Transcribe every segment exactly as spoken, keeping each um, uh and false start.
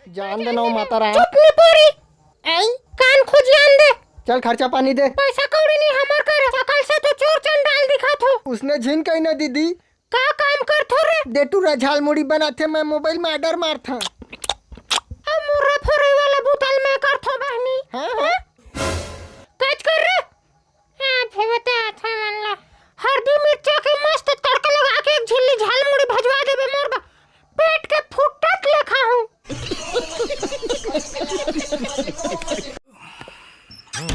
जान दे नौ माता राम। चुप निपोरी। आई, कान खोज जान दे। चल खर्चा पानी दे। पैसा कौड़ी नहीं हमर कर, सकल से तो चोर चंडाल दिखा थो। उसने झिन कही ना दीदी। का काम कर थो रे? दे टूरा झालमुड़ी बनाथे, मैं मोबाइल में ऑर्डर मारथा। अब मुर्रा फोरे वाला बुतल में कर थो बहनी। हाँ, हाँ। हाँ? कच कर रे। आज हे बता था मन ला। हरदी मिर्चा के मस्त तड़का लगा के एक झिल्ली झालमुड़ी भजवा देबे मोर बा। पेट के फुटत लेखा हूँ।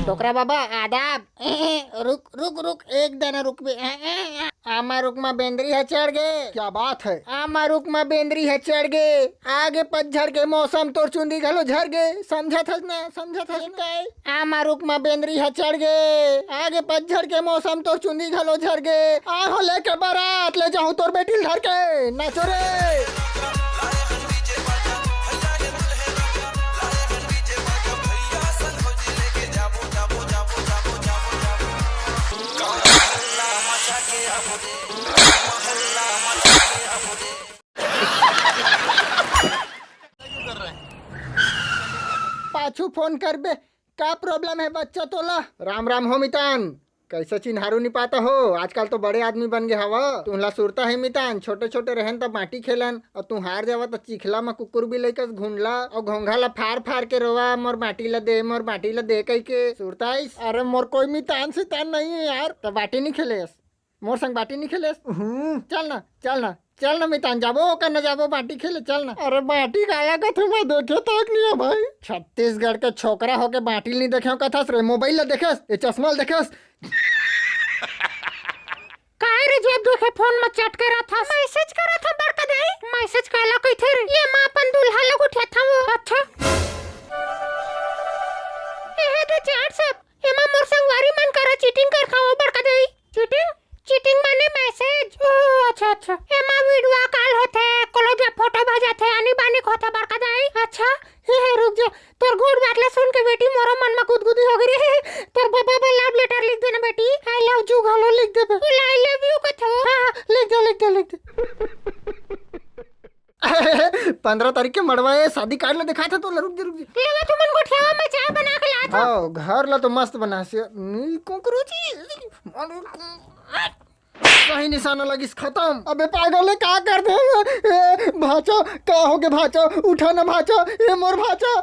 डोकरा बाबा, आदाब। रुक, रुक, रुक, एक दाना रुक बे। आमा रुख म बेंदरी ह चढ़ गे। क्या बात है? आमा रुख म बेंदरी ह चढ़ गे। आगे पतझड़ के मौसम, तोर चुंदी घलो झर गे। समझत हस ना? समझत हस ना? आमा रुख म बेंदरी ह चढ़ गे। आगे पतझड़ के मौसम, तोर चुंदी घलो झर गे। आहो लेके बारात, ले जाहूं तोर बेटी ल धर के। नाचो रे। पाछू फोन करबे, का प्रॉब्लम हे बच्चा तोला? राम राम हो मितान, कैसे चिन्हारू नी पाता हो? आजकल तो बड़े आदमी बन गे हवा। तुहला सुरता हे मितान, छोटे छोटे रहन त बांटी खेलन, अउ तुहार जावा त चिखला म कुकुर बिलई कस घुंडला, अउ घोंघा ला फार फार के रोवा, "मोर बांटी ला दे, मोर बांटी ला दे," कहिके। सुरता आइस? अरे मोर कोई मितान सितान नहीं है यार। त बांटी नी खेलेस? मोर संग बांटी नी खेलेस? हम्म, चल ना, चल ना, चल ना मितान, जाबो ओकर न जाबो बांटी खेले, चल ना। अरे बांटी काला कथे, मैं देखे तक नहीं है भाई। छत्तीसगढ़ के छोकरा होके बांटी नी देखे कथस रे, मोबाइल ला देखेस, ये चश्मा ला देखेस। काहे रे, जब देखे फोन में चैट करत हस, मैसेज करत ह बड़का दाई। मैसेज काला कहिथे रे? ये मां अपन दूल्हा ला गोठियाथंव। अच्छा। एहे दे चैट सब, एमा मोर संगवारी मन करा चीटिंग करथंव बड़का दाई। चीटिंग? चीटिंग माने मैसेज। ओ, अच्छा, अच्छा। एमा वीडियो कॉल होथे, क्लोज अप फोटो भेजाथे, आनी बानी के होथे बड़का दाई। अच्छा, हे, हे, रुक जा। तोर गोठ बात ला सुन के बेटी मोरो मन म गुदगुदी हो गे रे। तोर बाबा बर लव लेटर लिख देना बेटी। I love you घलो लिख देबे। बोला I love you कथे। हाँ, हाँ, लिख दे, लिख दे, लिख दे। पंद्रह तारीख के मड़वा ए, शादी कार्ड ला देखात हंव तोला, रुक जा, रुक जा। लेवा तुमन गोठियावा, मैं चाय बना के लात हंव। हाँ, घर ला तो मस्त बनासे। नी कुकरोची। सही निशाना लगिस, खतम। अबे पागल हे, का कर दे? ए, भांचा, का हो गे भांचा? उठा ना भांचा, ए मोर भांचा।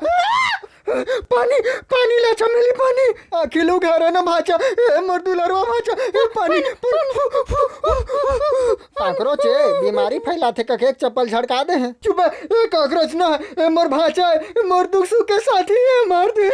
पानी, पानी ला चमेली, पानी। आँखी ल उघार ना भांचा, ए मोर दुलरवा भांचा, ए पानी, पानी। काकरोच ए, बीमारी फैलाथे कहिके एक चप्पल झड़का दे हे। चुप, ए काकरोच ना, ए मोर भांचा, ए मोर दुख सुख के साथी, ए मार दे।